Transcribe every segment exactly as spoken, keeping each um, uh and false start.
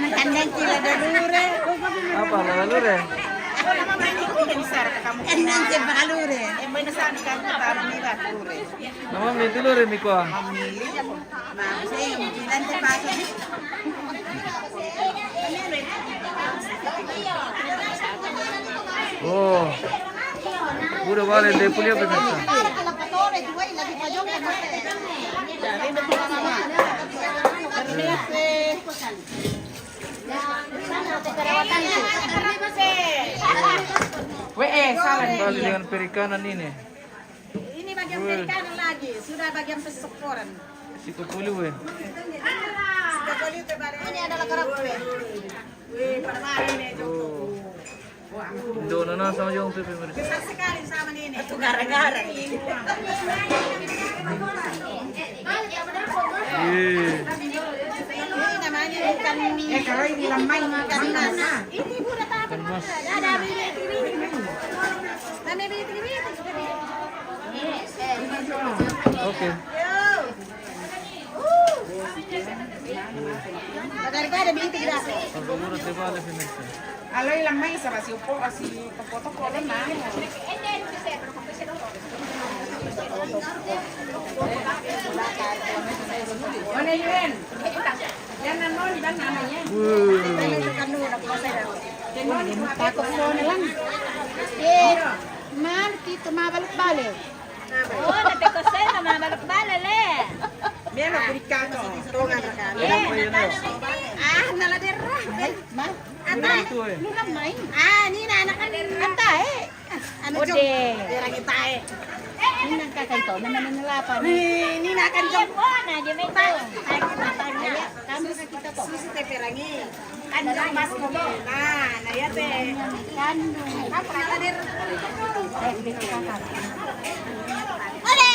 Kandang kila dalure. Apa, la dalure? Kandang kila dalure. Nama itu lure, Miko? Nah, saya yang bilang terpaksa. Oh. Pura vale, de pulia pe mesa. Weh, eh, salah nih. Vale dengan perikanan ini. Ini bagian perikanan lagi, sudah bagian pesokoran. Siko poli we. Siko poli te bare. Ini adalah karapu. Weh, permai ini, Joko. Indo nana sama jong pe, pemirsa. Besar sekali sama ini. Itu gara-gara ini. Iya. Ini namanya ikan. Eh, kalau ini lemai, ikan mas. Ini udah tahu. Ikan mas. Ada bibit ini. Ada bibit ini. Oke. Daripada bibit gratis. Kalau udah tebal, pemirsa. Aloi lamai sa ba si opo, si toko-toko lo na. Mana Yuen? Jangan non, jangan namanya. Wih. Takut soalnya lang. Eh, mana kita mau balik-balik? Oh, na te kosai na mabalak bala le. Mira, no, purikako. Tongan na ka. Eh, na ka na. Ah, na la derra. Mai, mai. Ata. Itu, eh. Nuna mai. Ah, ni na na ka derra. Ata, eh. Anu, ode. Derra kita, eh. Ni na ka kai to, na na na lapa ni. Ni, ni na ka jom. Bona je me to. Ai, ai, ai. Kamu ka kita to. Susi te perangi. Kandung mas ko. Nah, nah ya te. Kandung. Apa hadir? Ode.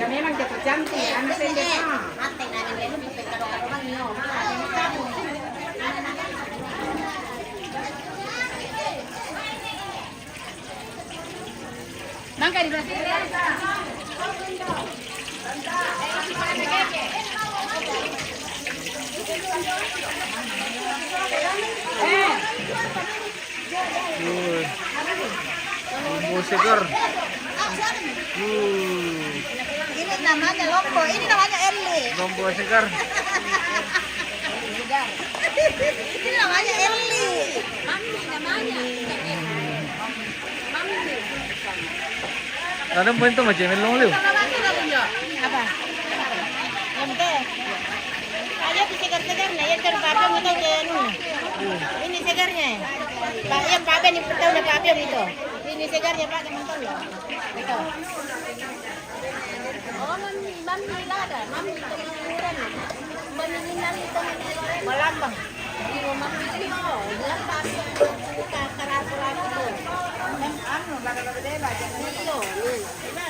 Ya memang jatuh cantik, anak pendek. Mangga di Brasilia. Eh. Woi. Bumbu segar. Woi. Ini namanya lombok, ini namanya Eli. Lombok segar. Ini namanya Eli. Mami namanya. Mami. Ada poin tu macam melong liu. Apa? Ente. Ayo, segar-segar na, ya, terus pakai motor ke anu. Ini segarnya. Pak, ya, pakai ni, kita udah pakai itu. Ini segarnya, Pak, teman-teman. Itu. Oh, mami, mami lada, mami kemudian. Mami ini nang itu. Malambang. Iyo, mami itu, oh, bilang tapi buka keras-keras itu. Anu, lada-lada deh, baca. Iyo, iya.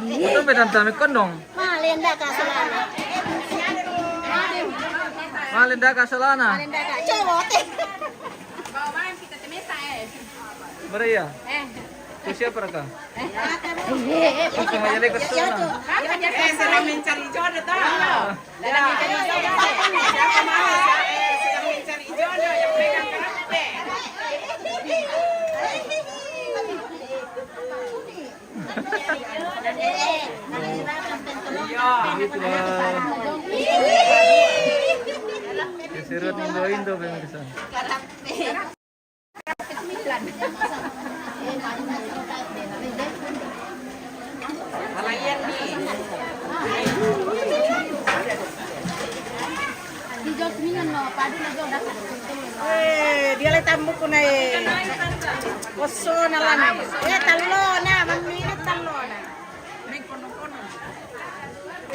Itu beda tami kondong. Malenda ka selana. Malenda ka selana. Malenda ka cowok. Maria. Eh. Itu siapa, Raka? Eh. Itu sama jadi ke sana. Eh, sedang mencari jodoh, toh. Sedang mencari jodoh. Siapa mau? Siapa, eh, sedang mencari jodoh yang pegang kerapek. Keseruan indo-indo pemirsa. Eh, dia le tambuku na, eh. Kosona lana. Eh, tallona, mami, tallona.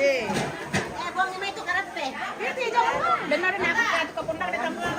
Eh. Benar na aku ka tu ka pundang de tambuku.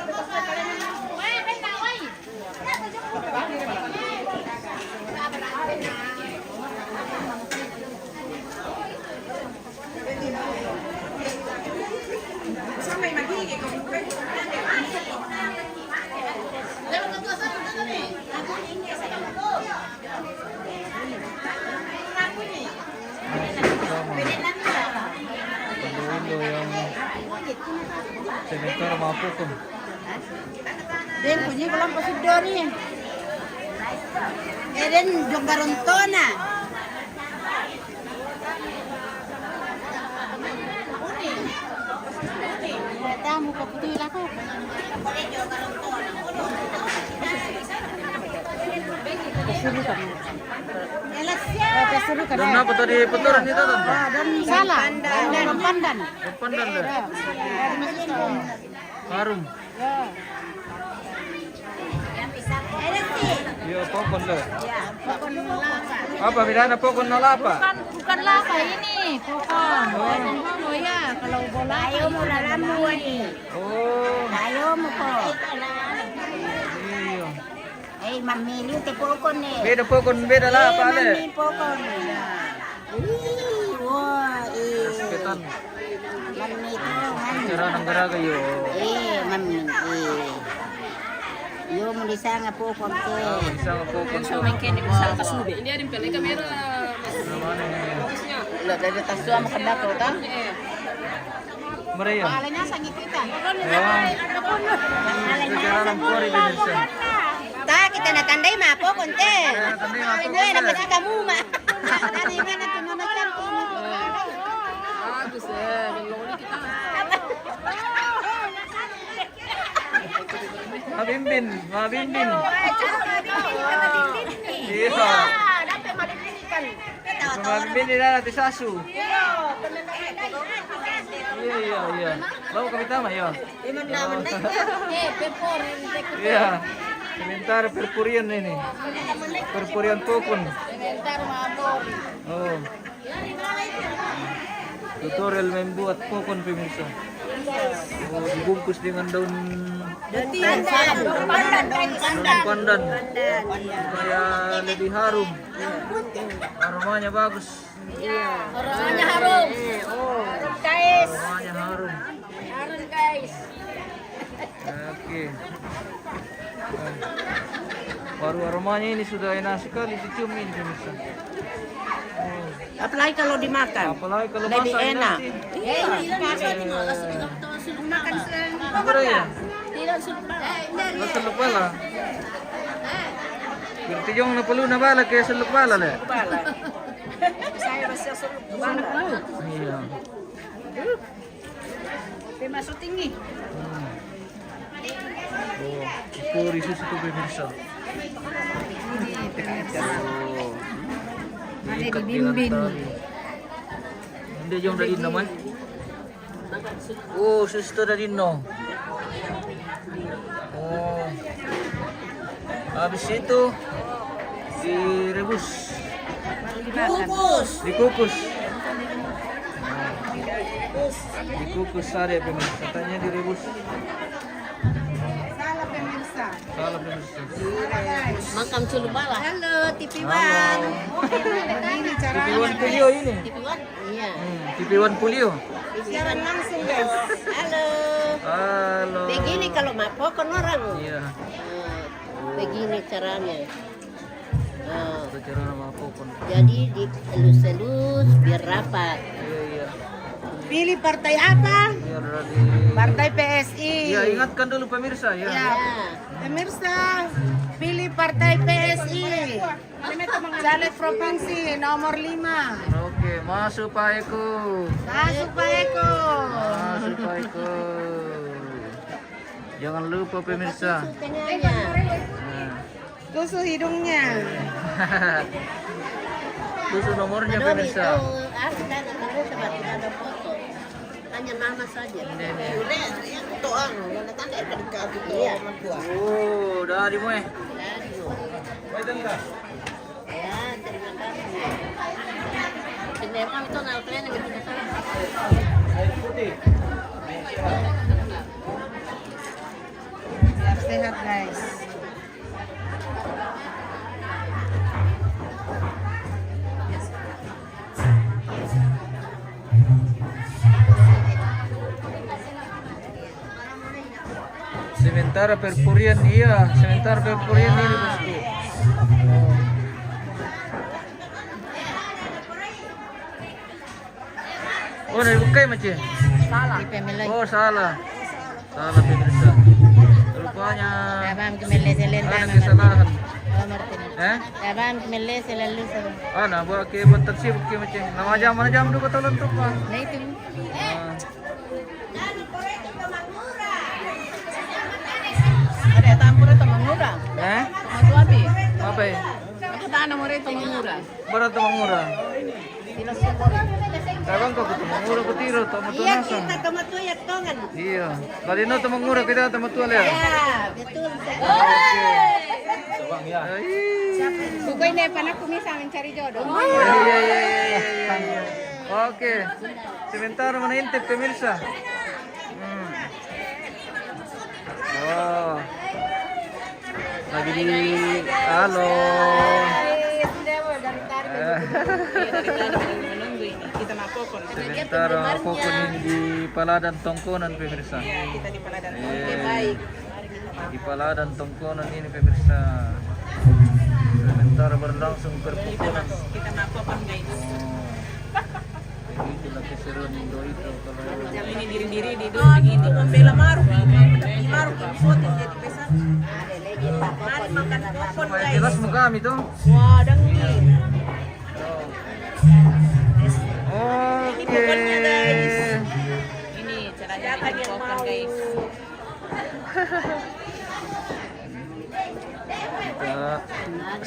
Indo-indo yang sementara mapukun. Den kunyi belum pasudori. Eh, den jonggarontona. Tamu ka putih lah kau. Don apa tadi putaran itu, Tante? Salah. Don pandan. Don pandan deh. Harum. Iya, pokon deh. Apa bedana pokon na lapa? Bukan, bukan lapa ini, pokon. Oh. Oh ya, kalau bola ayo mau dalam ini. Oh. Ayo mau kok. Iya. Eh, mami liu te pokon ne. Beda pokon, beda lapa le. Mami pokon. Ih, wah, ih. Ketan. Mami tu, mami. Cara nanggara ka yo. Eh, mami, eh. Yo, muli sanga pokon te. Sanga pokon. So, main kene sanga sube. Ini ada pele kamera. Lah, dari tas tu sama kedap tu, kan? Maria. Palanya sangi kita. Ya. Sekarang orang kuari di Indonesia. Ta, kita na tandai ma pokon te. Kita na tandai ma pokon te. Ini na pasti kamu ma. Dari mana tu nona cantik? Mabimbin, mabimbin. Iya. Mabimbin di dalam di Sasu. Iya, iya, iya. Bawa kami tama, ya. Iya. Sementara perpurian ini. Perpurian Pokon. Oh. Tutorial membuat Pokon, pemirsa. Oh, dibungkus dengan daun pandan. Daun pandan. Supaya lebih harum. Aromanya bagus. Aromanya harum. Harum, guys. Aromanya harum. Harum, guys. Oke. Baru aromanya ini sudah enak sekali dicium ini, pemirsa. Oh. Apalagi kalau dimakan. Apalagi kalau lebih masak, enak. Enak. Iya. Iya. Makan selalu. Apa ya? Tidak suka. Langsung lupa lah. Berarti jong na perlu na bala kayak seluk bala le. Bala. Saya masih seluk bala. Iya. Dia masuk tinggi. Hmm. Oh, itu risus itu, pemirsa. Ini, pemirsa. Oh. Ada diikat dengan dibimbing tali. Ini jong dari nama? Oh, susu dari no. Oh. Habis itu direbus. Dikukus. Dikukus. Dikukus sari, pemirsa. Katanya direbus. Salah, pemirsa. Salah, pemirsa. Salah, guys. Makan sulu bala. Halo, T V One. Halo. Ini caranya, T V One Pulio ini. T V One? Iya. Hmm, T V One Pulio. Siaran langsung, guys. Halo. Halo. Begini kalau mau Pokon orang. Iya. Nah, begini caranya. Nah, itu cara nama Pokon. Jadi dielus-elus biar rapat. Iya, iya. Pilih partai apa? Biar di- Partai P S I. Ya, ingatkan dulu pemirsa, ya. Ya. Ya. Pemirsa, pilih partai P S I. Caleg provinsi nomor lima. Oke, masuk Pak Eko. Masuk Pak Eko. Masuk Pak Eko. Jangan lupa, pemirsa. Nah. Tusuk hidungnya. Tusuk nomornya, pemirsa. Hanya nama saja. Ini, ini. Udah, yang doang, yang datang dari dekat gitu, iya. Orang tua. Oh, dari mana? Dari mana? Ya, terima kasih. Bendera itu nalkren yang kita tahu. Biar sehat, guys. Sementara perpurian, iya, sementara perpurian ini, bosku. Oh, dari bukai macam? Salah. Oh, salah. Salah, pemirsa. Rupanya ada kesalahan. Eh? Anak buah ke bentar sibuk ke macam. Nama jam, mana jam dulu kata lentuk, Pak? Nah, itu. Ah. Ada tampur itu mengurang. Eh? Sama suami. Apa ya? Aku tanam orang itu mengurang. Bara Tomamura. Tabang ko Tomamura ko tiro, tama tua. Iya, nasa. Kita tama tua ya, Tongan. Iya. Bali no Tomamura kita tama tua le. Ya, betul. Oke. Ai. Bukan ini, pernah aku bisa mencari jodoh. Iya, iya, iya, iya. Oke. Sementara mana intip, pemirsa? Hmm. Oh. Lagi di, halo. Hai, sudah, Bu, dari tadi. Eh. Iya, dari tadi menunggu ini. Kita mau Pokon. Sementara Pokon ini di Paladan Tongkonan, pemirsa. Iya, kita di Paladan. Iya. Oke, baik. Di Paladan Tongkonan ini, pemirsa. Sementara berlangsung perpokonan. Kita mau Pokon, guys. Oh. Itulah keseruan Indo itu kalau ini diri-diri di dulu begini. Membela Maruf ini, membela Maruf ini foto jadi pesan. Mari makan Pokon, guys. Jelas muka kami tuh. Wah, dangin. Ini Pokonnya, guys. Kita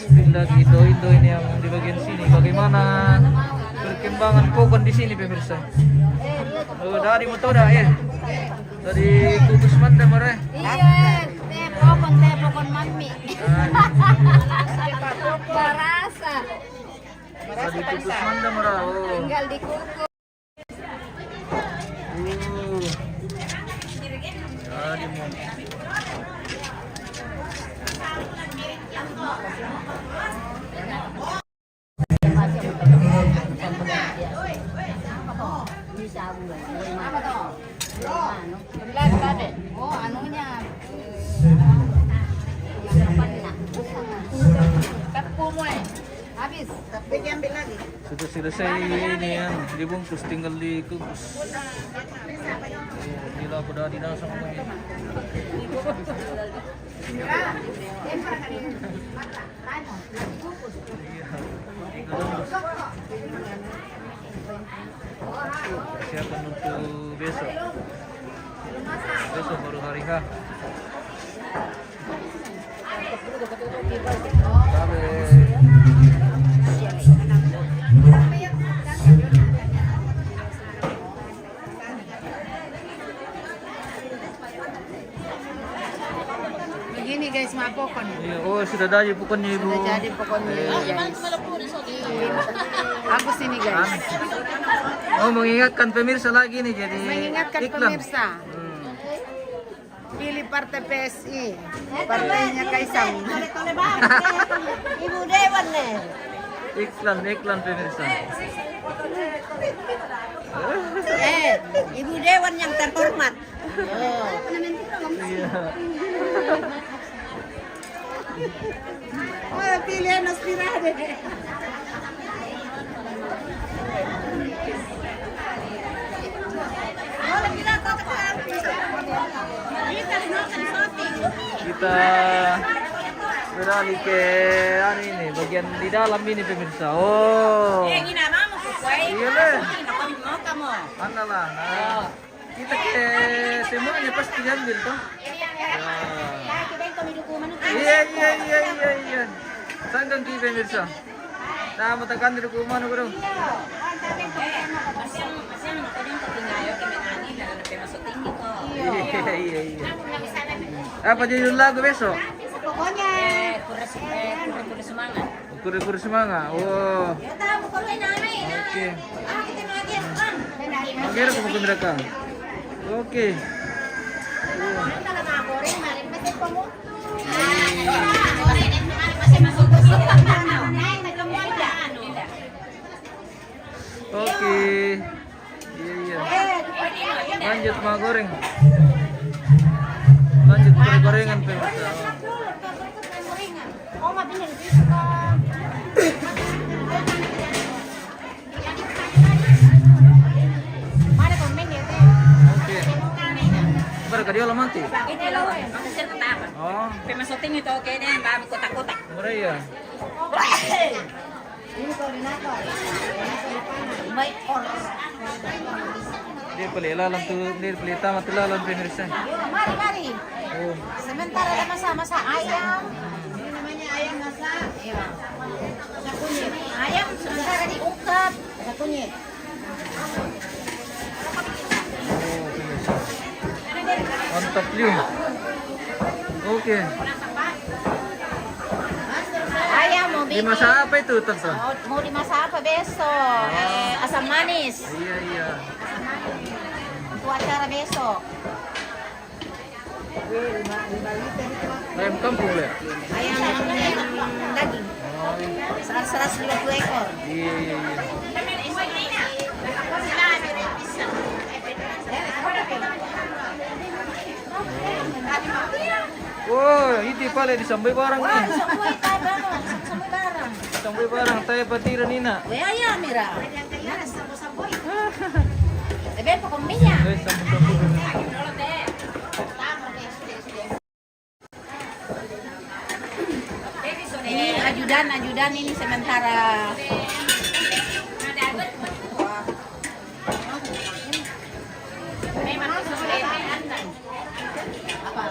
spill lagi Indo-Indo ini yang di bagian sini. Bagaimana perkembangan Kokon di sini, pemirsa? Oh, dari motor dah ya. Dari kukus manda mare. Iya, teh Kokon, teh Kokon mami. Ah. Barasa. Dari kukus manda mare. Oh. Tinggal dikukus. Oh, anunya. Habis. Tapi diambil lagi. Sudah selesai ini ya, dibungkus, tinggal dikukus. Gila, aku udah dinasak lagi. Siapa untuk besok? Besok baru hari H. Begini guys, ma pokoknya. Iya, oh, sudah jadi pokoknya, Ibu. Sudah jadi pokoknya, iya, guys. Aku sini, guys. Oh, mengingatkan pemirsa lagi nih, jadi mengingatkan iklan. Pemirsa. Hmm. Pilih partai P S I, partainya Kaisang. Ibu Dewan nih. Iklan, iklan, pemirsa. Eh, Ibu Dewan yang terhormat. Oh. Iya. Oh, pilihan aspirasi. Kita beralih ke anu ini, bagian di dalam ini, pemirsa. Oh. Iya deh. Mana lah? Nah. Kita ke semuanya pasti diambil toh. Ya. Iya, iya, iya, iya, iya. Sanggang ki, pemirsa. Nah, mau tekan di rumah nu, bro. Iya, iya, iya. Apa judul lagu besok? Pokoknya. Kure-kure semangat. Oh. Oke. Oke, aku mau ke neraka. Oke. Iya, iya. Lanjut, ma goreng. Lanjut, goreng-gorengan, pemirsa. Oke. Mereka dia mati. Oh. Pemasok tinggi tuh, oke deh, babi kotak-kotak. Murah ya? Dia pele lalan tu, dia pele tamat tu lalan, pemirsa. Mari, mari. Oh. Sementara ada masak-masak ayam. Ini namanya ayam masak. Iya. Masak kunyit. Ayam sementara diungkep. Masak kunyit. Mantap, Liu. Oke. Ayam mau bikin. Dimasak apa itu, Tante? Mau, mau dimasak apa besok? Eh, asam manis. Iya, iya. Untuk acara besok. Ayam kampung, Le? Ayam daging. Oh. Seratus lima puluh ekor. Iya, iya, iya. Wah, itu pale disambai barang nih. Disambai barang, disambai barang. Disambai barang, tai patiran ina. Weh, ayam mira. Ebe pokoknya. Eh, sampai, sampai. Ini ajudan, ajudan ini sementara. Apa?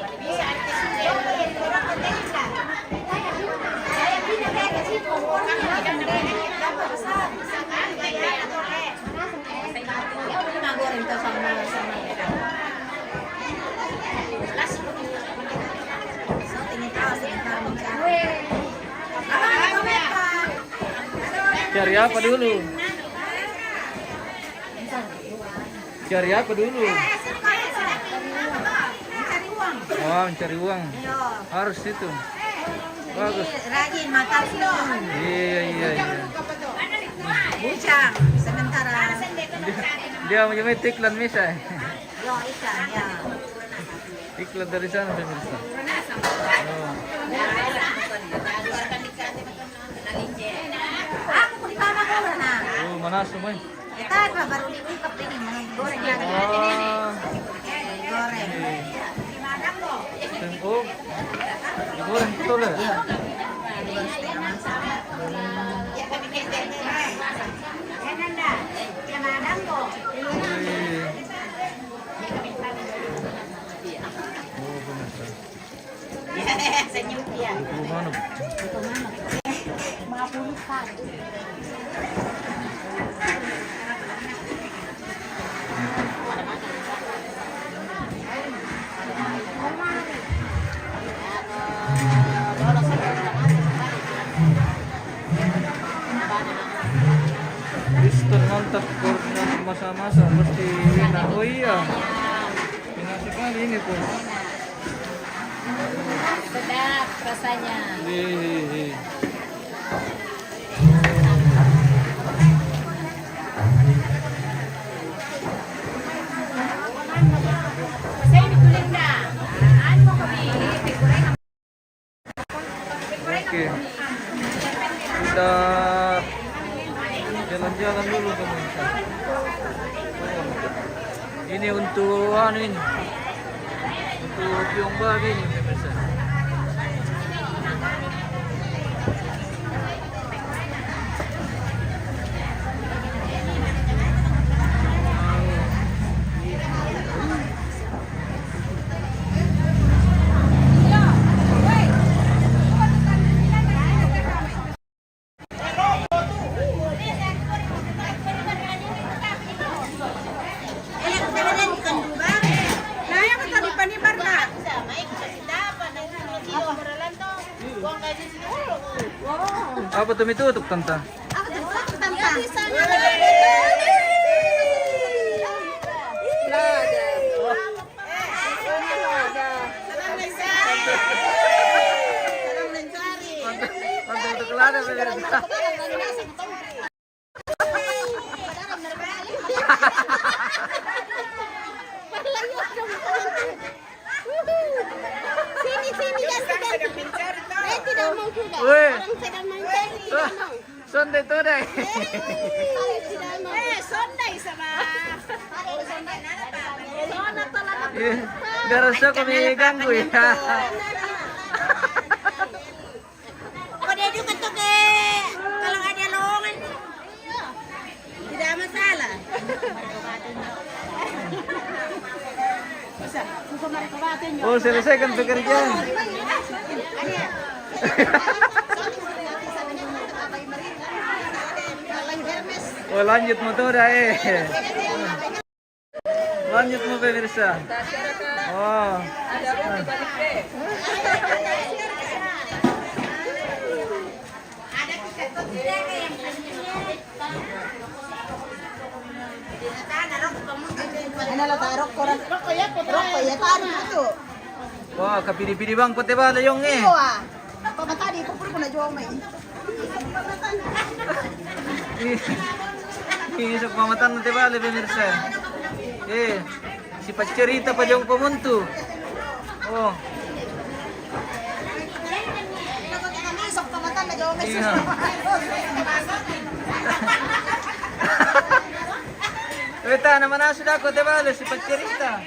Cari apa dulu? Cari apa dulu? Wah, mencari uang. Harus itu. Bagus. Rajin makan. Iya, iya, iya. Bujang sementara. Dia, dia mau iklan misa. Yo, ikan, ya. Iklan dari sana, pemirsa. Oh. Aku di mana kau, nah? Oh, mana semua? Kita apa baru diungkep ini, mau goreng lagi. Oh. Goreng. Oh. Digoreng betul ya? Iya. Digoreng setengah matang. Iya. Oh, pemirsa. Senyum dia. Buku manuk. Buku manuk. Lima puluh kan. Kristen mantap, koordinasi masa-masa pasti enak. Oh iya, enak sekali ini, Bos. Sedap rasanya. Iya, iya, iya. Saya ini kulit dah. Anu, kami. Oke. Kita jalan-jalan dulu, pemirsa. Ini untuk anu ini. Untuk piong babi ini, pemirsa. Apa tuh itu, Tante? Apa tuh itu, Tante? Untuk, untuk, untuk lada, pemirsa. Sini, sini, ya, sudah. Saya tidak mau juga. Weh. Orang sedang main, saya tidak mau. Sonday to dai. Eh, sonday sama. Iya, darasa kami ganggu ya. Kau dia juga tuh ke, kalau ada lowongan, tidak masalah. Oh, selesaikan pekerjaan. Oh, lanjut motor dah, eh. Lanjut mo, pemirsa. Oh. Ano la tarok ko ran? Rokko ya, rokko ya, tarok ko tu. Wah, kapidi-pidi bang ko te bale yong eh. Iyo, ah. Pamatadi, pupur ko na jual mai. Ini sok pamatan na te bale, pemirsa. Eh, si pacarita pa jong pamuntu. Oh. Sok pamatan na jual mai. Iya. Weta, na mana sudah ko te bale, si pacarita.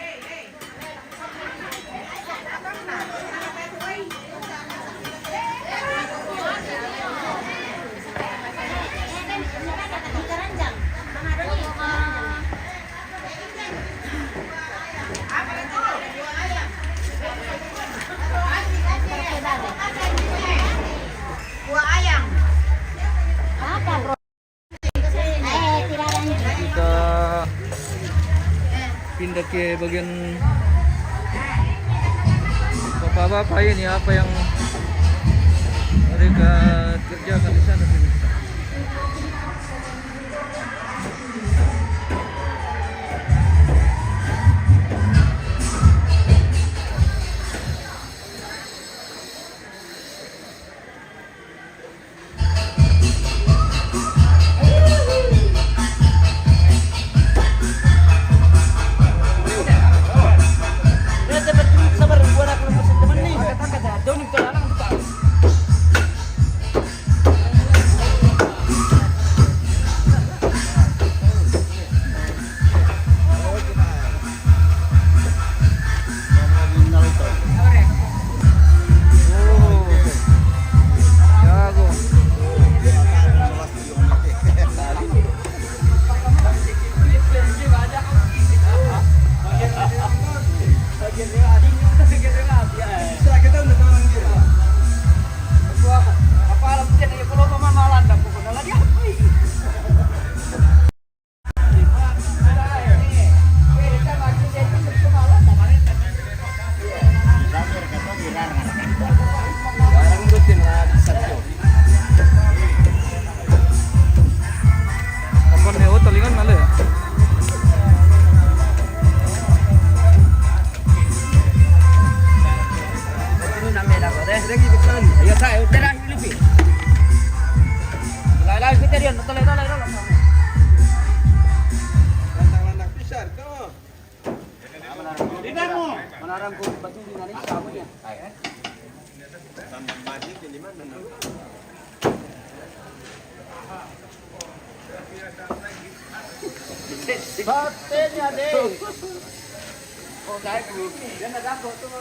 Kita pindah ke bagian bapak-bapak ini, apa yang mereka kerjakan di sana, pemirsa. Rian, tolong, tolong, tolong. Landang-landang pisan, tuh. Di mana? Mana orang gua batu di mana? Kamu ya? Tambah maju ke di mana? Satenya deh. Oh, saya dulu. Dia nggak takut tuh.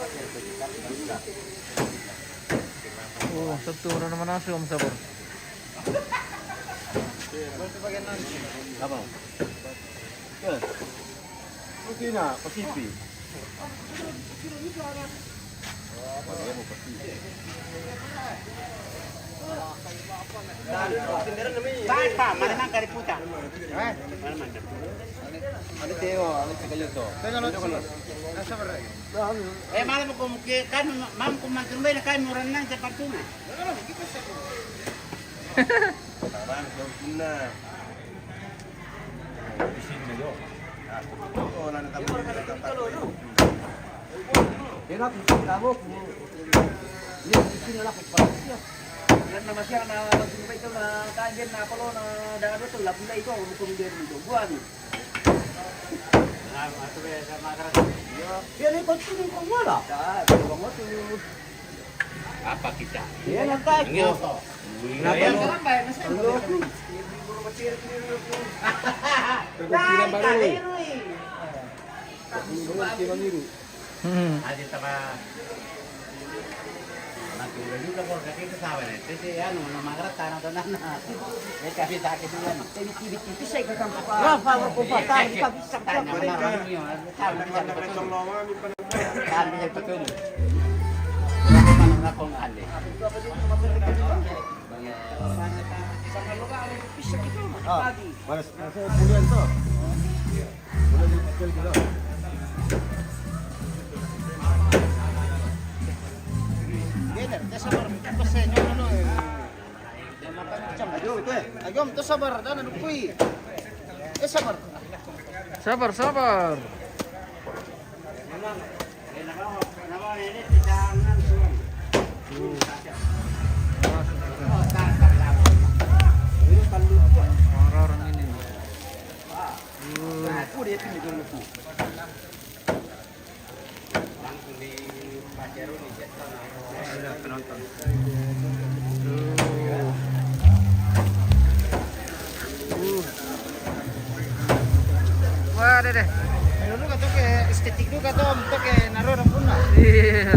Oh, satu orang mana sih, Om Sabar? Apa? Ya. Itu na, Pasipi. Basta, mana man kari puta? Eh? Mana man? Ada Teo, ada Cikayoto. Tengok lo tu. Nasa berai. Eh, malam aku mungkin kan mam ku mantu mai na kai muran nan cepat tu. Abang, jauh puna. Di sini aja. Aku tu orang nak tahu. Dia nak pun tahu aku. Dia di sini lah aku pasti. Dan nama siapa na langsung baik tu na kajen na apa lo na dah ada tu lah pula itu aku hukum dia tu buat ni. Nah, aku biasa makan. Ya, ni kau tu kau lah. Dah, kau tu. Apa kita? Iya, nyantai. Iya. Kenapa lu? Lu. Perkumpulan baru. Perkumpulan baru. Hmm. Aja sama. Nanti udah juga kalau kaki itu sabar ya. Itu sih, anu, nama ngerti tanah tuh, nana. Ini kasih sakit juga, no. Ini kiri-kiri saya ke kampung. Apa, apa, apa, tadi kami Tanya mana orang ini, orang tahu, bisa betul. Tahu, bisa betul. Mana orang kong kali. Ah, mana, mana saya bulan tu? Bulan ni kecil gila. Dia dah, dia sabar, dia pesan, dia dulu, eh. Ayo, tu sabar, dah nak dukui. Eh, sabar. Sabar, sabar. Orang-orang ini. Aku dia tu. Ada penonton. Wah, deh, deh. Dulu kata ke estetik dulu kata om, kata ke naro orang pun lah. Iya.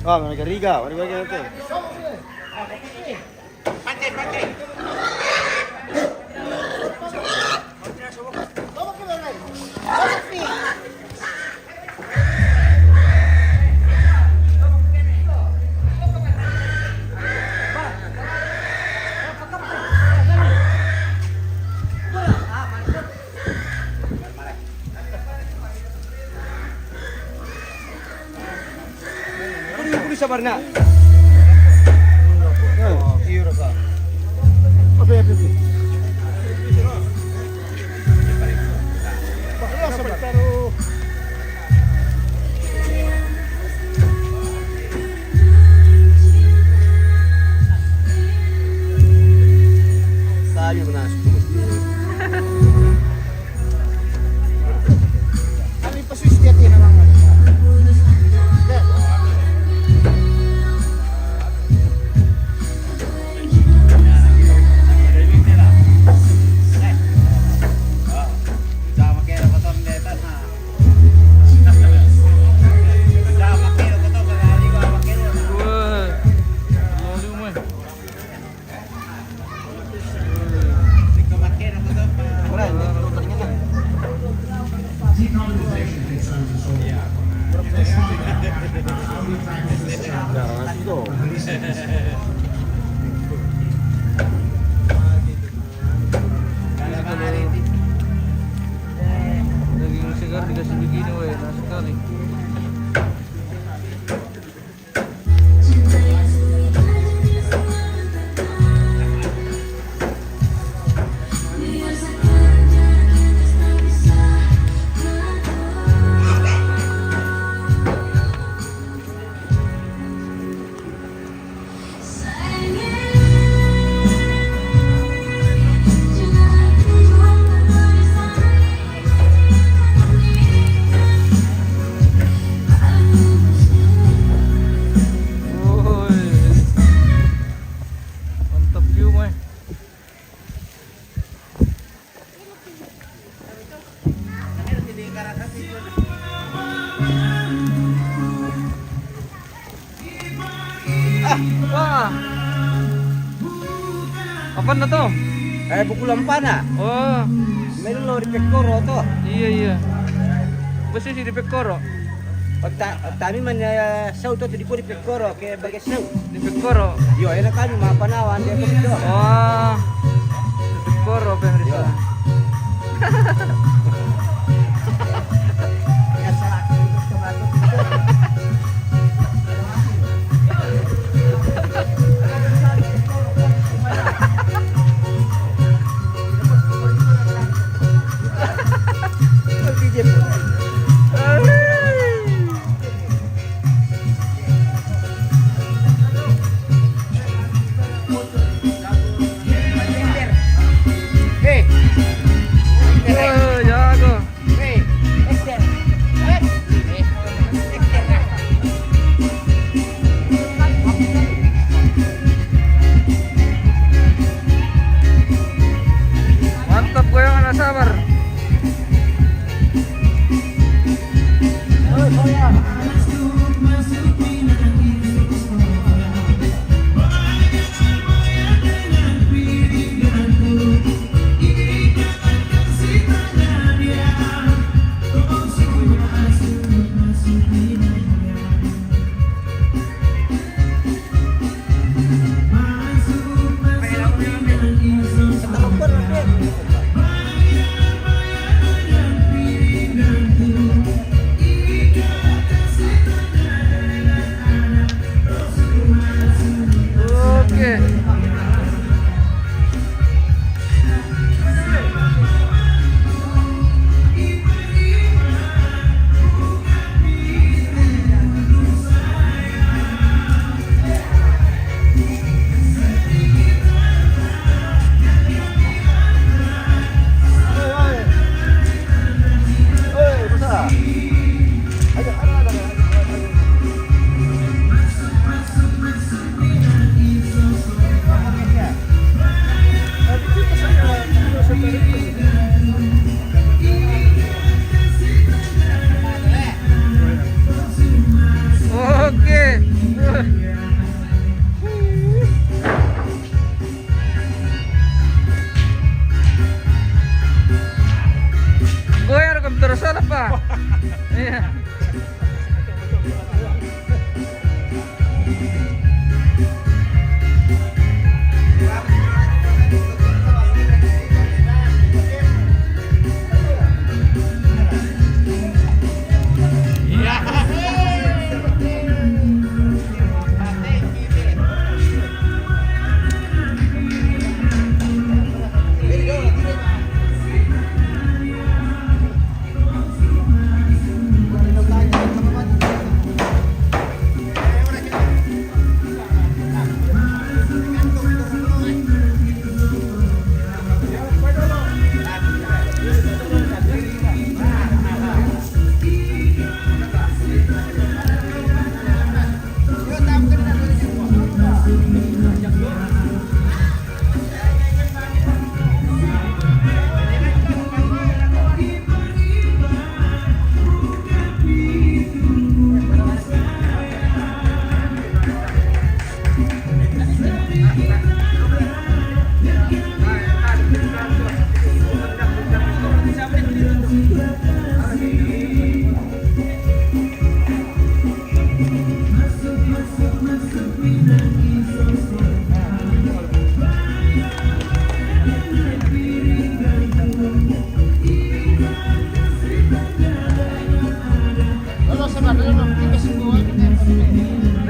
Ah, mereka Riga, mereka Riga nanti. Kudu, kudu sabar na. Apa ya, Pipi? Sabar. Sabi ko na, Kami pa switch dia, tina, mga. Apana to? Eh, buku lampana. Oh. Mello di Pekkoro to. Iya, iya. Besi si di Pekkoro. Otta-, ottami man, eh, sau to di, di Pekkoro, ke bage sau. Di Pekkoro. Yo, enak kan, ma panawan dia to. Wah. Di Pekkoro, pemirsa. Yo. Hei. Oh, jago. Mantap goyangan Asabar. Oke. Oke. Goyang komputer salah, Pak. Iya.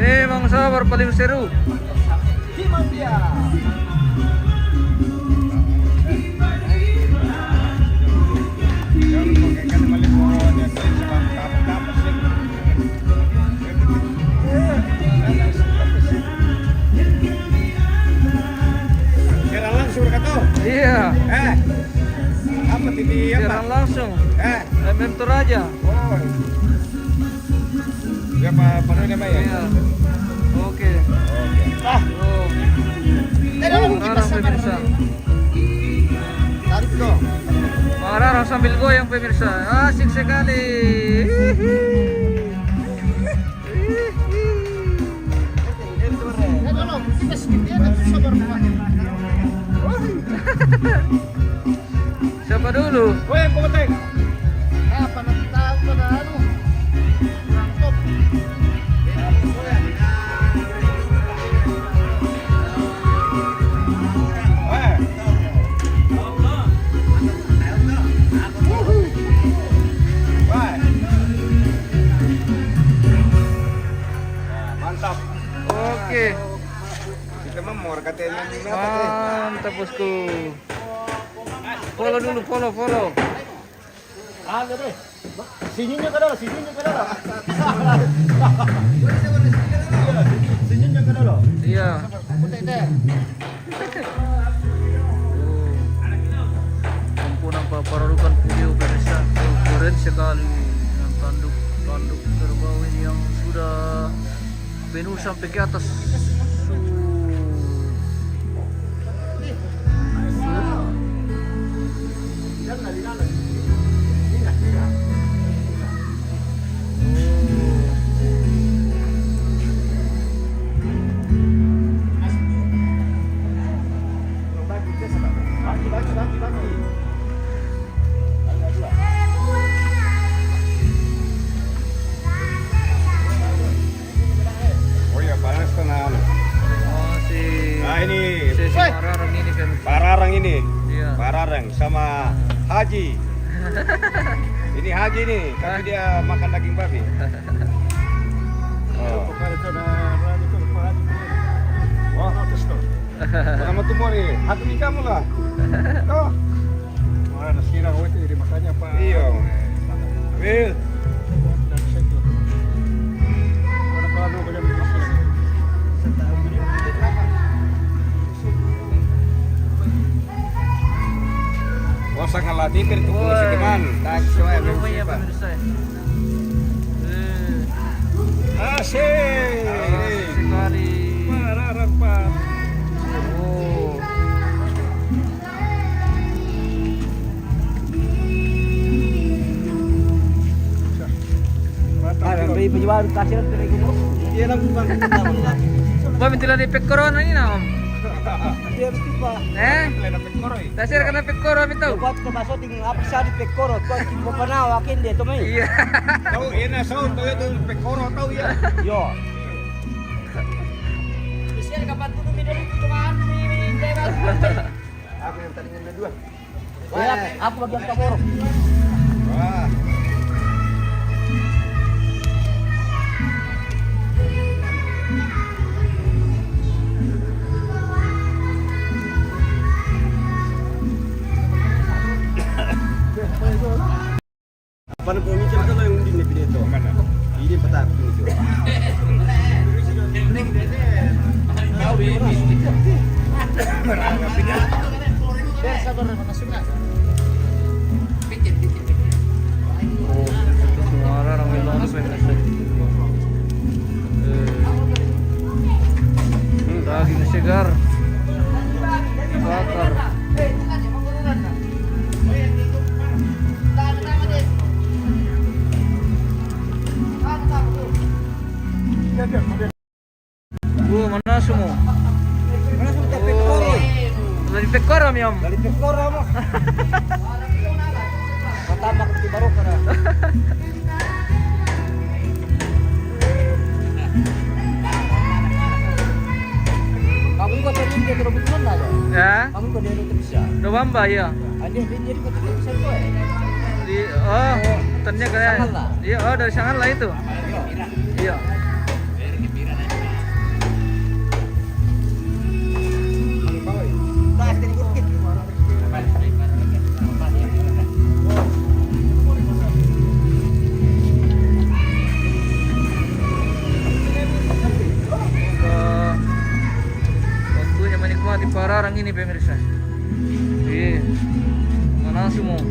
Memang Sabar paling seru. Siaran langsung, Kak, tuh? Iya. Eh, apa T V apa? Siaran langsung. Eh. M M Toraja. Oh. Siapa? Pak Nona, Pak, ya? Iya. Oke. Oke. Ah. Oh. Mararang, pemirsa. Tarik dong. Mararang sambil goyang, pemirsa. Asik sekali. Hihi. Hihi. Ya, tolong, kita sedikit, nanti sabar, Pak. Siapa dulu? Weh, Kotek. Apa nanti tahu pada anu. Kurang top. Weh. Weh. Nah, mantap. Oke. Kita mah mau katanya ini apa, Teh? Mantap, bosku. Follow dulu, follow, follow. Ada, Bre. Sininya ke dalam, sininya ke dalam. Iya, sininya ke dalam. Iya. Putih, Teh. Oh. Ampun, nampak pararukan video pemirsa. Oh, keren sekali dengan tanduk, tanduk kerbau ini yang sudah penuh sampai ke atas. Oh ya, panas tenang. Oh, si, ah, ini si, si Weh. Pararang ini kan. Pararang ini. Iya. Pararang sama Haji. Ini Haji nih, tapi dia makan daging babi. Oh. Wah, terus tuh. Sama tuh mau nih, hati di kamu lah. Tuh. Wah, ada sirang itu jadi makanya apa? Iya. Wil. Wah, sangat latih itu. Woi. Teman. Lumayan, pemirsa. Eh. Asik. Asik sekali. Parah, Pak. Oh. Bang, beli baju baru, kasih lagi ke ibu. Iya, lah, bukan. Bang, minta lagi pekoro ini, nah, Om. Iya, betul, Pak. Eh? Lena pekoro, eh? Dasar kena pekoro, Om, itu. Buat ke baso ting apa sih di pekoro? Tuh, di Popanao, akin dia, tuh, mai. Iya. Tahu, enak, tahu, tahu itu pekoro, tahu ya? Yo. Bisa kapan tuh, mi dulu, tuh, kan, mi, mi, mi. Aku yang tadinya dua. Ya, aku bagian kamoro. Wah. Apa namanya, Michel, kalau yang undin ni pidato? Mana? Ini petak ini tu. Oh, suara ramai banget, saya rasa. Eh. Hmm, daging segar. Dibakar. Oh, mana semua? Mana semua? Oh. Dari pekoro, mi, Om. Dari pekoro, Om. Pertama kali baru kena. Kamu kok tadi dia terus betul lah, ya? Ya. Kamu kok dia terus ya? Udah bamba, iya. Anjir, dia jadi kok terus bisa kok, ya? Di, oh, ternyata kayak, Sangala. Iya, oh, dari Sangala itu. Iya. Iya. Waktunya menikmati Pararang ini, pemirsa. Iya. Mana semua?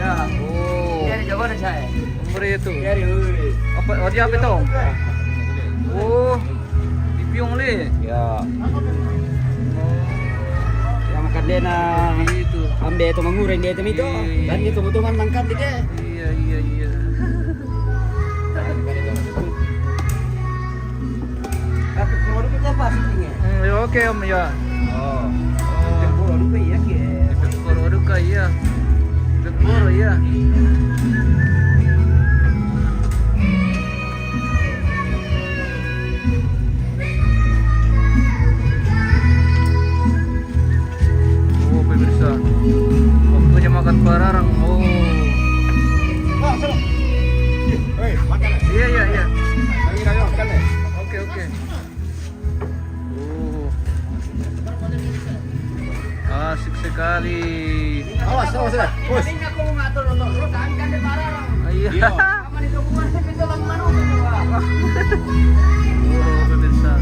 Ya. Oh. Dari Jawa dan saya. Hombre itu. Dari, woi. Apa, oh, dia apa itu? Oh, di Piong le. Ya. Oh. Ya, makan dia na. Itu. Ambil itu mangureng dia itu, itu. Iya, iya, iya. Dan itu betul kan makan dia. Iya, iya, iya. Tapi kalau kita pas ini. Hmm, ya, oke, Om, ya. Oh. Oh. Ipekoro duka, iya. Ipekoro, iya. Oh, pemirsa. Waktunya makan pararang. Oh. Hei, makan. Iya, iya, iya. Lagi, ayo, makan, eh. Oke, oke. Oh. Asik sekali. Awas, awas, ya. Bos. Ah, iya. Iya. Oh, pemirsa.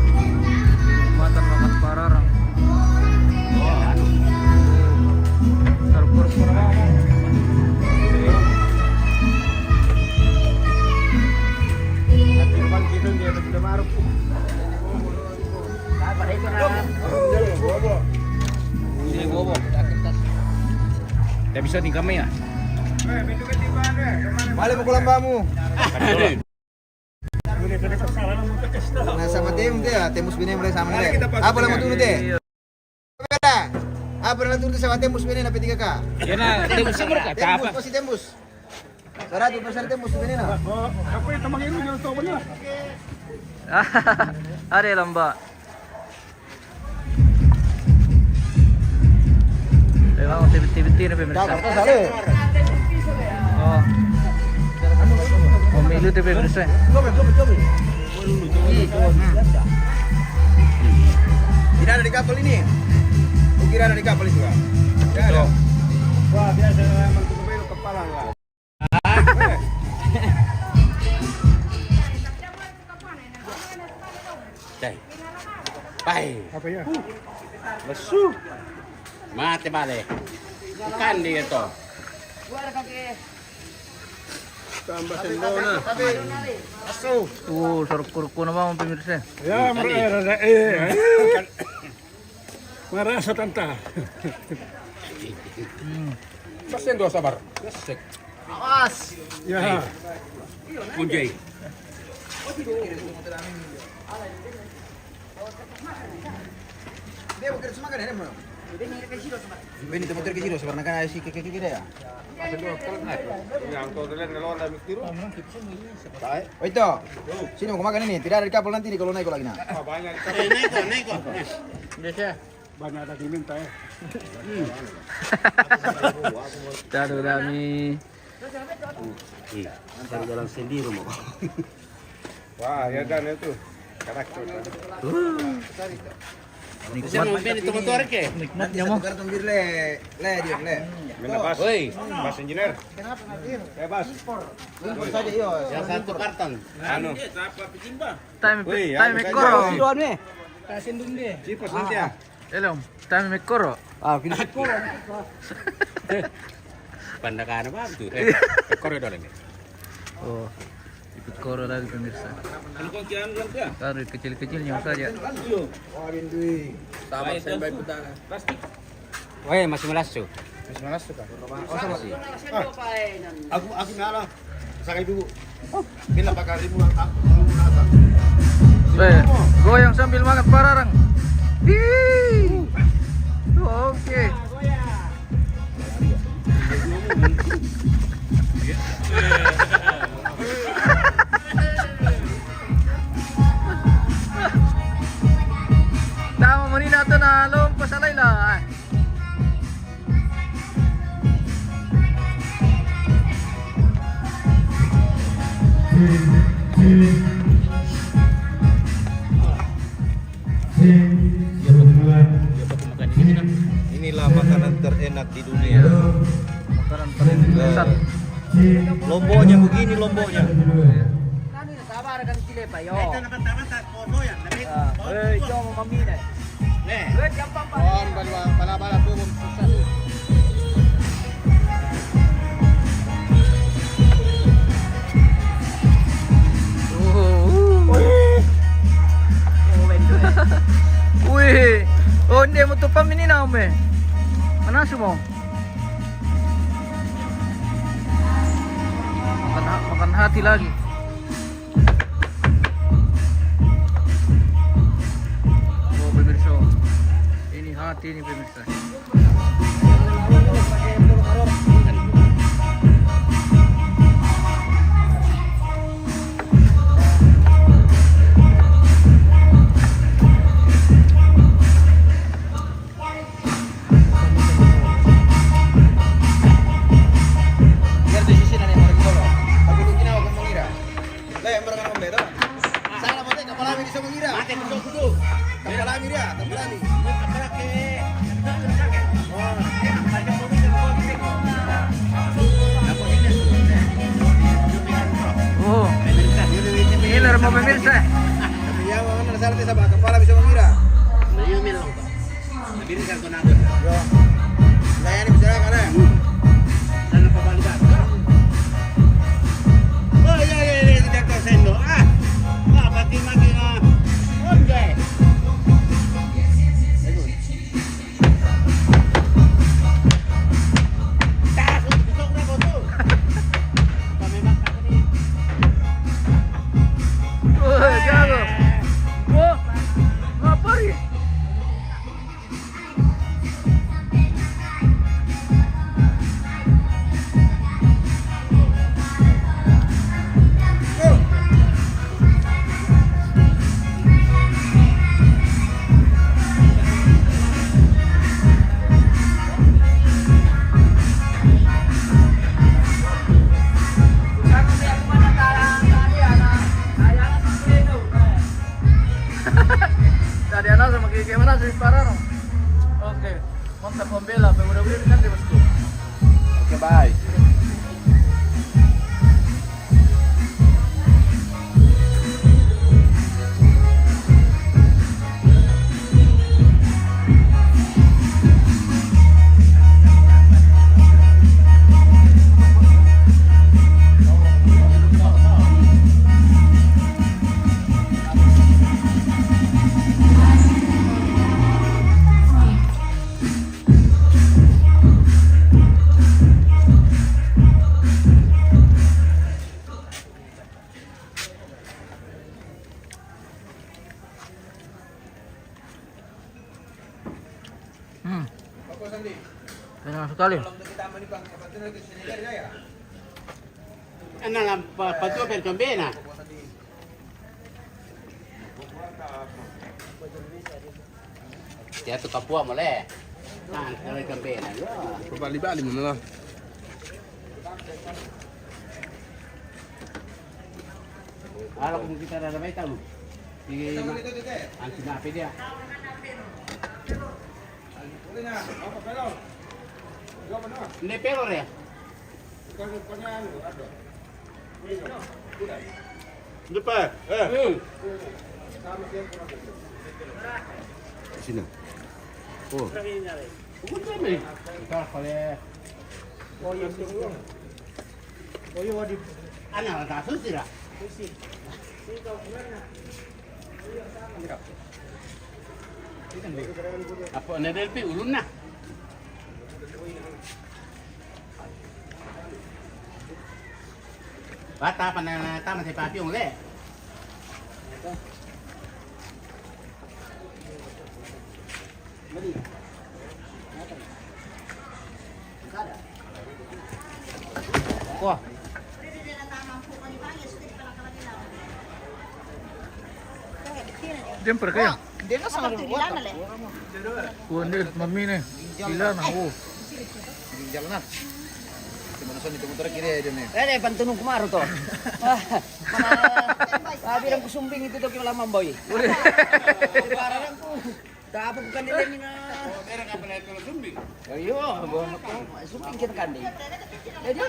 Matan makan pararang. Sarpur-pur. Nanti depan kita dia ada maruk. Sini, bobo. Tidak bisa tingkam ya? Balik pukul lambamu. Nah, sama tim dia, tembus bini mulai sama dia. Apa lama dulu deh? Apa lama dulu sama tembus bini na P tiga K? Ya, nah, tembus sama mereka. Tembus, apa? Masih tembus. Seratus persen tembus bini na. Apa yang teman itu jangan tahu benar. Ada lamba. Memang T V T V ini pemirsa. Oh. Pemilu itu pemirsa. Tidak ada di kapal ini. Kukira ada di kapal itu, Kak. Tidak ada. Wah, biasa memang kepala lah. Cai. Pai. Apa ya? Lesu. Mate bale. Ikan dia to. Tambah sendona. Asu. Tuh, saruk-saruk na mau pemirsa. Ya, mereka ada, eh. Marasa tanta. Hmm. Pas sendo sabar. Sek. Awas. Ya. Kunjai. Bini, temu terkejut, sabar, nak kena si keke keke dia. Yang kau lihat kalau ada mikir. Oi, to. Sini mau makan ini. Tidak ada di kapal nanti nih kalau naik lagi, nah. Banyak di kapal. Eh, naik kok, naik kok. Biasa. Banyak ada diminta ya. Taruh kami. Iya. Cari jalan sendiri mau. Wah, ya dan itu. Karakter. Nikmat. Nikmatnya mau. Tukar tumbir le, le dia le. Minta bas. Woi. Bas engineer. Kenapa, Nadir? Ya, bas. Bungkus saja, iya. Yang satu karton. Anu. Time, time mekoro. Kasih dong deh. Cipas nanti ya. Elom, time mekoro. Ah, finish. Pandakan apa tuh? Eh, mekoro dong ini. Oh, ikut koro lagi pemirsa. Kalau kau kian belum ya? Taruh kecil-kecilnya saja. Wah, bindui. Tambah sampai putang. Plastik. Weh, masih malasu. Masih malasu kah? Oh, sama. Masih. Ah, aku, aku ngalah. Sakai dulu. Bila bakal ribu, aku, aku nasa. Eh, goyang sambil makan pararang. Hihi. Oke. Tama manina to na lom pasalay la. Inilah makanan terenak di dunia. Makanan paling lezat. Lomboknya begini, Lomboknya. Kami na sabar kan sila pa yo. Ah, eh, ikaw mo mamina. Ne. Eh, diyan pa pa. Oh, bala-bala po, susah. Oh. Uy. Oh, hindi mo to pamininaw, me. Ano mo? Makan, makan hati lagi. Oh, pemirsa. Ini Mati ini pemirsa. Biar tu sisi nani orang solo. Tapi lu kena orang mengira. Lah, yang berangkat membeda. Sana, mate, kapalami di Samanggira. Mate, di Samanggira. Kapalami dia, kapalami. Oh. Ngiler mo pemirsa. Iya, mana salah, dia sama kapalami Samanggira. Nah, iya, Mil. Yo. Saya ini bicara karena. Oh, iya, iya, iya, tidak tahu sendok. Ah, wah, mati, mati, ah. Oh, iya. Wah, jago. Wah, ngapa ni? Tadi anak sama kayak gimana sih, parah, no? Oke. Monta pembela, pe udah beli kan dia bosku. Oke, bye. Hmm. Enak sekali. Ana lam pa, pa tua per tombena. Dia tu kapua mole. Nah, kalau tombena, ya. Bali-bali mana lah. Ala, kung kita ada mai tahu. Di anti na pede. Nde pelo re. Nde pa. Eh. Hmm. Sini. Oh. Kumusta, men? Kita kole. Oh, iya, iya. Oyo, wadi. Ana, ta susi ra. Susi. Apo ne del pi ulunna. Bata apa na tama te papiong le. Wah. Jemper kaya. Dia na sama. Wah, ini mami nih. Gila na, oh. Ginjal na. Di mana sana itu motor kiri aja nih. Eh, deh, pantunung kumaru to. Ah, mana? Ah, bilang ku sumbing itu to, lama boy. Parang ku. Tapo ku kande le mina. Oh, era ka pala ko sumbi. Ayo, bo, sumbing kita kande. Jadi.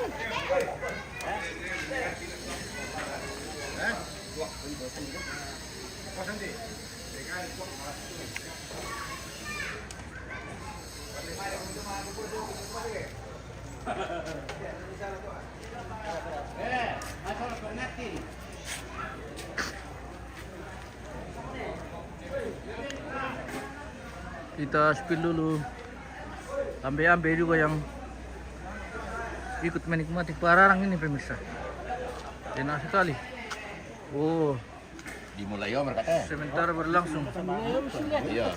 Eh, asal pengerti. Kita spill dulu. Ambe-ambe juga yang ikut menikmati Pararang ini, pemirsa. Enak sekali. Oh, Dimulai, yo, mereka teh. Sementara berlangsung. Iya.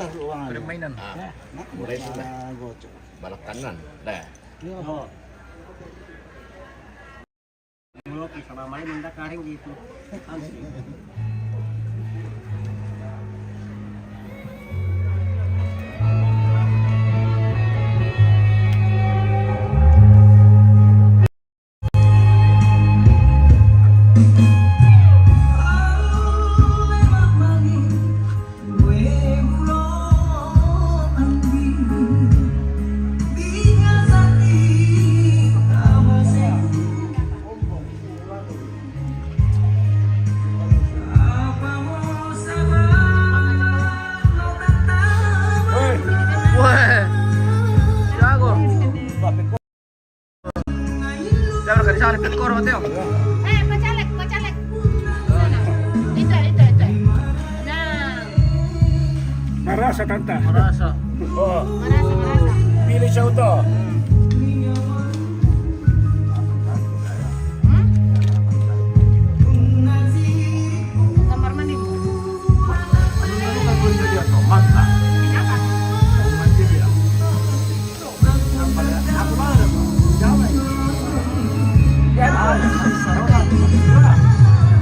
Permainan. Ah, mulai sudah. Balak kanan. Dah. Mulut sama main minta karing gitu. Asli. Weh, jago. Jangan ke sana, pikor, Mateo. Eh, pacaleg, pacaleg. Sana. Itu, itu, itu. Nah. Marasa, Tanta. Marasa. Oh. Marasa, marasa. Pilih siapa tuh? Hmm? Kamar mandi. Kenapa?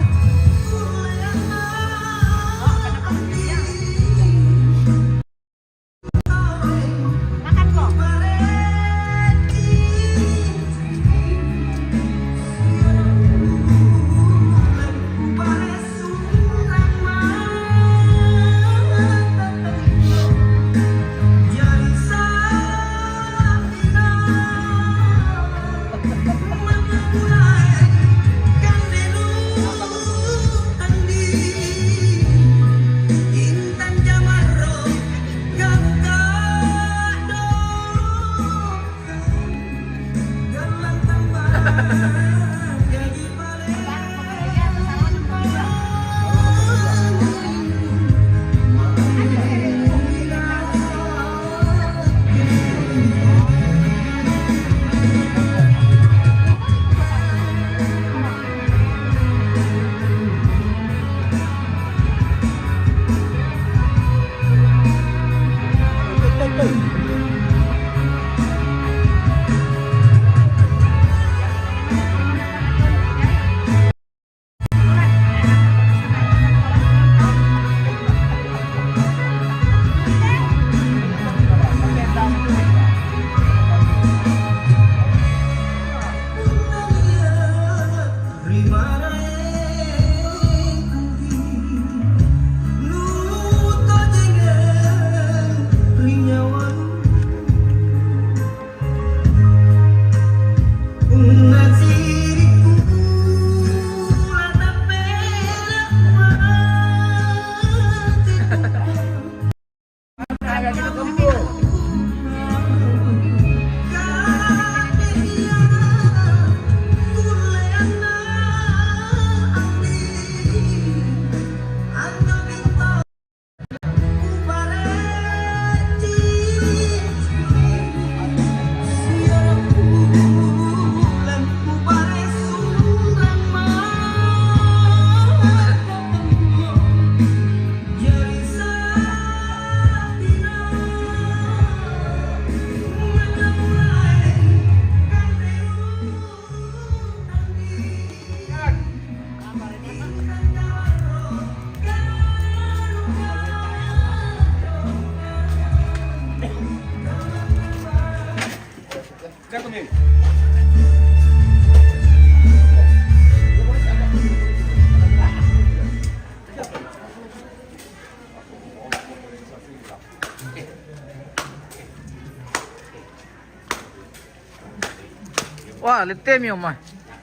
Wah, letih mi, Oma.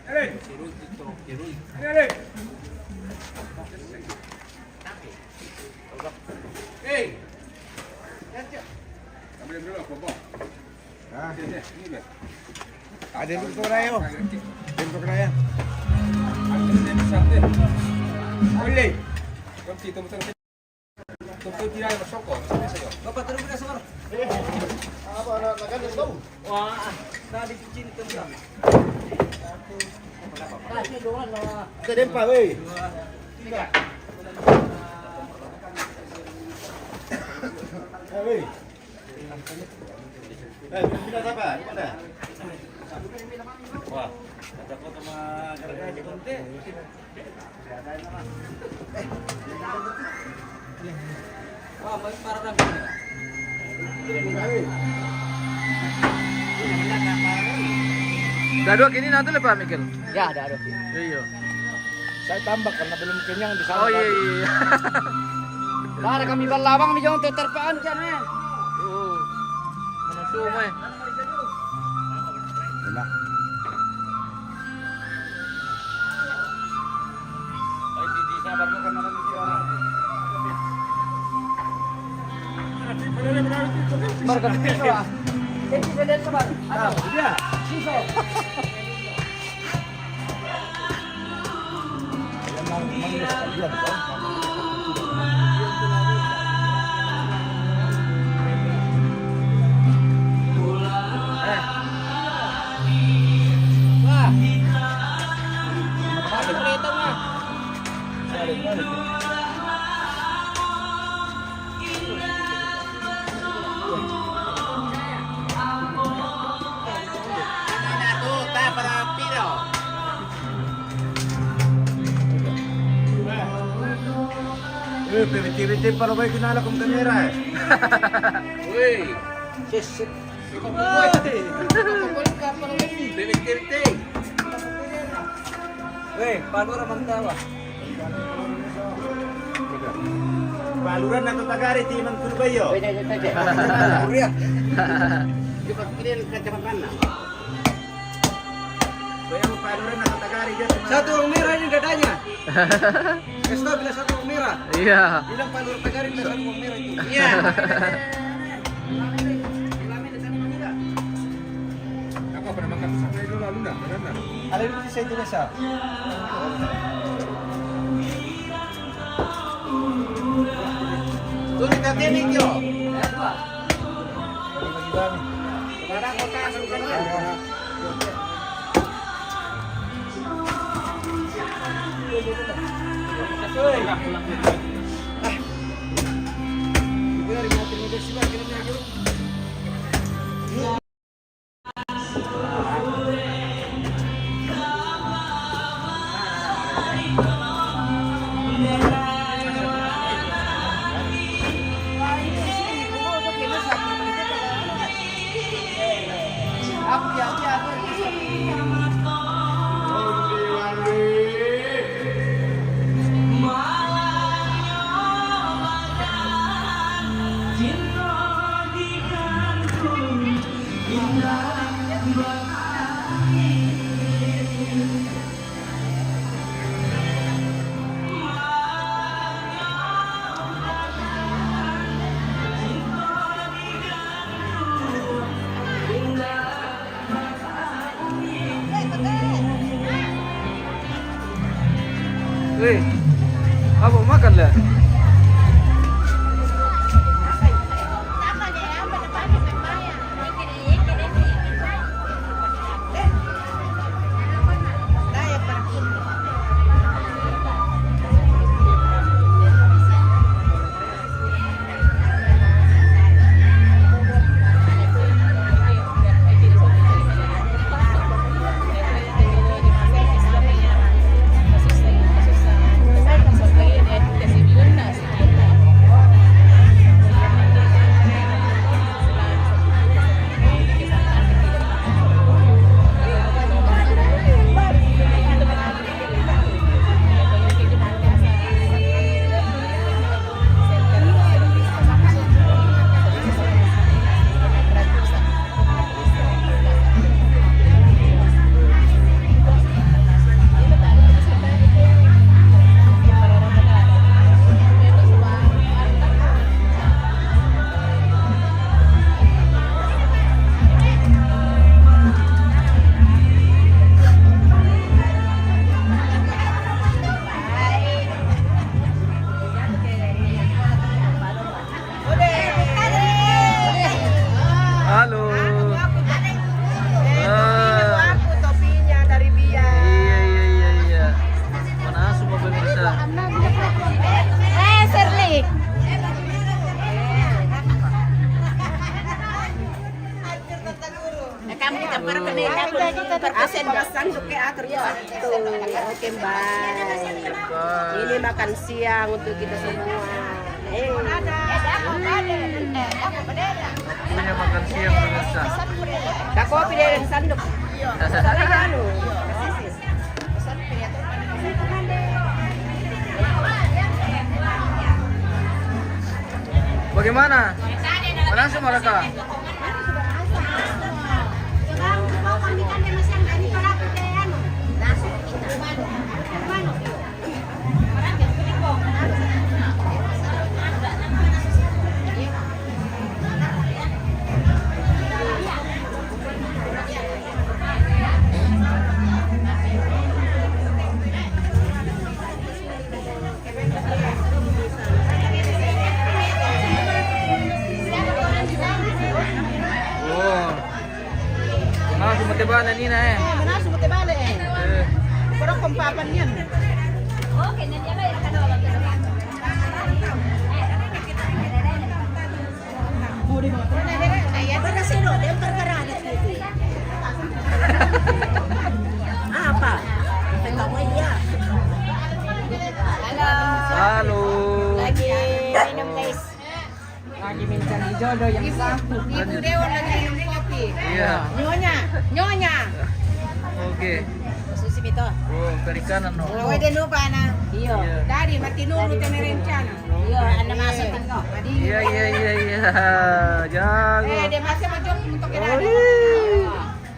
Hei. Ambil dulu, Bobo. Hah? Sini, sini, Beb. Ada dulu tu, Rai, oh. Ada dulu, Rai, ya. Ada dulu, Rai. Boleh. Kau kita betul. Bapak, terus kita, Sor. Apa, nak, nak ganti kau? Wah, tadi cuci ni tengah. Kita dempa, weh. Tiga. Eh, pindah siapa? Pindah. Wah, ada foto sama gara-gara di Konte. Wah, para orang. Dadua kini nanti lepas, Michael. Ya, dadua kini. Iya. Saya tambah karena belum kenyang di sana. Oh, iya, tadi. Iya, iya. Para kami balawang mi jong tu terpaan kan, eh. Oh. Mana tu, mai? Enak. Marka piso, ah. Ini dia. Piso. Eh, pero ciri-ciri para baik kenal akong kamera, eh. Woi. Ses, ses. Woi. Ciri-ciri. Weh, palura mantawa. Palura na tu tagari ti man kurbayo. Weh, weh, weh, weh. Kuria. Di pakirin kacamatan na. Satu orang merah ini dadanya. Kasih tahu bilang satu orang merah. Iya. Bilang Pak Nur Tagari bilang satu orang merah itu. Iya. Apa pernah makan sampai dulu lalu dah, benar dah. Ada di saya itu biasa. Tuh kita tini kyo. Weh, apa makan lah? Kita para pendeta, kita, kita, kita. Asen basan, oke, atur ya. Tuh, oke, bye. Ini makan siang untuk kita semua. Eh. Ini makan siang, pemirsa. Kak, kopi dari sanduk. Salah anu. Bagaimana? Mana semua mereka? Oh. Manasu mo te bale ni na, eh. Eh, manasu mo te bale, eh. Eh. Pero kung papan yan. Apa? Kita mau ya. Halo. Halo. Lagi minum, guys. Lagi minta jodoh yang satu. Ibu Dewa lagi minum kopi. Iya. Nyonya, nyonya. Oke. Susi Bito. Oh, perikanan, no. Oh, dia lupa, nah. Iya. Iya. Dari mati nulu te merencana. Iya, anda masuk tengok. Iya, iya, iya, iya. Jago. Eh, dia masih mau jawab untuk kita. Oh, iya.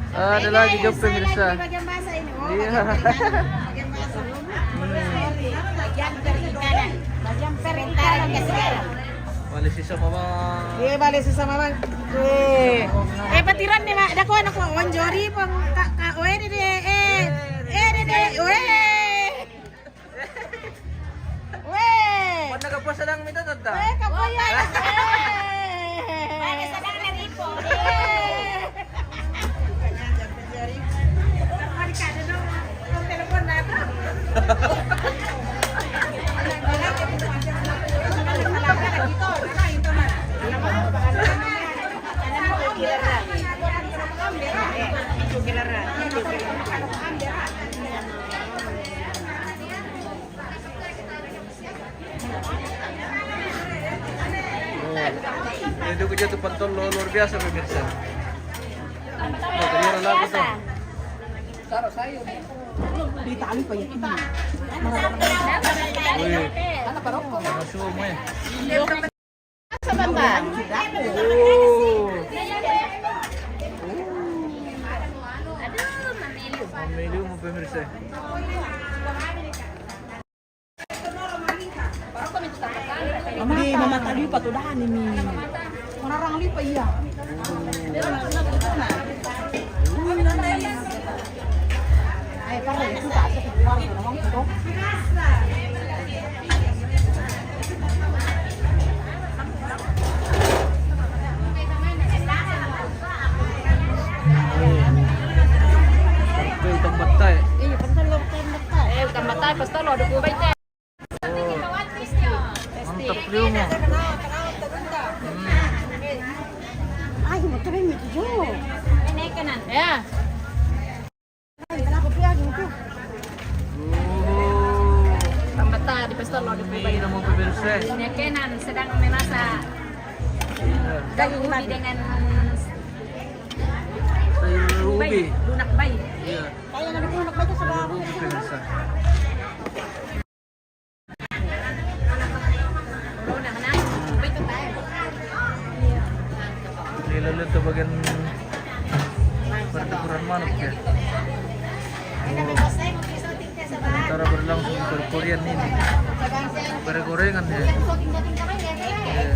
Ada lagi job, pemirsa. Bagian bahasa ini. Oh, iya. Bagian bahasa. Bagian bahasa. Hmm. Bagian perikanan. Bagian perikanan. Bale sisa, Mama. Iya, bale sisa, Mama. Eh, eh, patiran nih, Mak. Dako anak ko, wanjori pang ka, ka, oe, dede, eh. Eh, dede, oe. Weh. Mana ka puasa lang mita, tata? Weh, ka puasa. Weh. Mana sedang na ripo? Weh. Telepon na. Oh, itu kerja tuh pentol lo luar biasa, pemirsa. Oh, keluar lagu tuh. Di tali pa yan. Wih. Ano pa rin ko? Masumo eh. Sa baba. Oh. Aduh, mamili. Mamili mo, pemirsa. Hindi, mamatali pa to, daan ini. Mararang lipa iya. Ay, para ito sa sa kukuha ko naman ito. Ito, itong batay. Eh, itong batay. Eh, itong batay, basta lo, dugo ba ito? Oh. Mantap juga mo. Hmm. Ay, matry mo ito. Ini kanan. Yeah. Ay, wala ko piyagi ito. Oh. Tambata, di basta lo, di po ba? Hindi na mo pabirse. Ini kanan, sedang memasak. Iya. Daging ubi dengan sayur ubi. Bay, lunak bay. Iya. Kaya nga, lunak bay ito sa baboy. Pabirse. Niluluto bagian pertempuran manok ya. Oh. Sementara berlangsung perkurian ini. Pergorengan ya. Iya.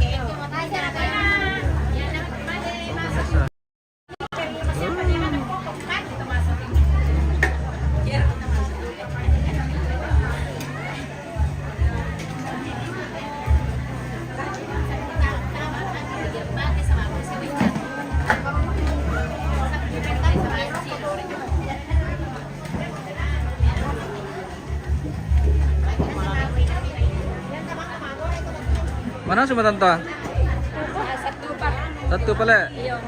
Mana semua tante? Satu, Pak. Satu pala. Iya.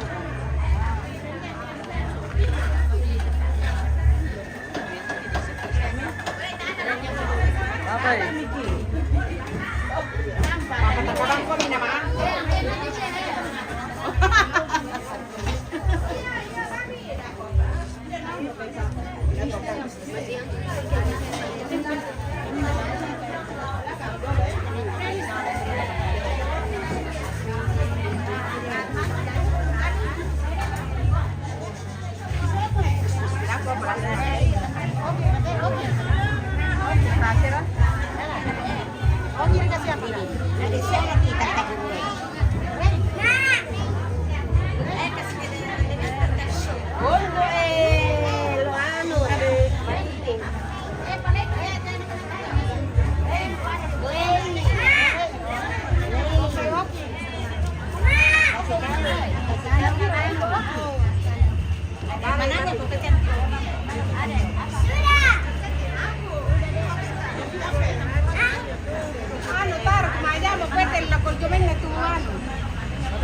Anu, taruh, ma jama, kuetel la koljomenna tu, anu.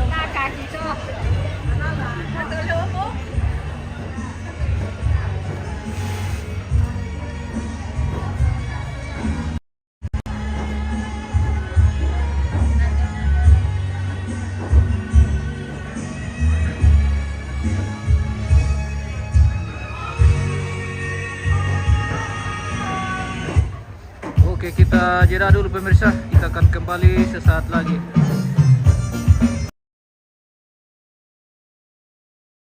Kakak itu. Oke, kita jeda dulu, pemirsa. Kita akan kembali sesaat lagi.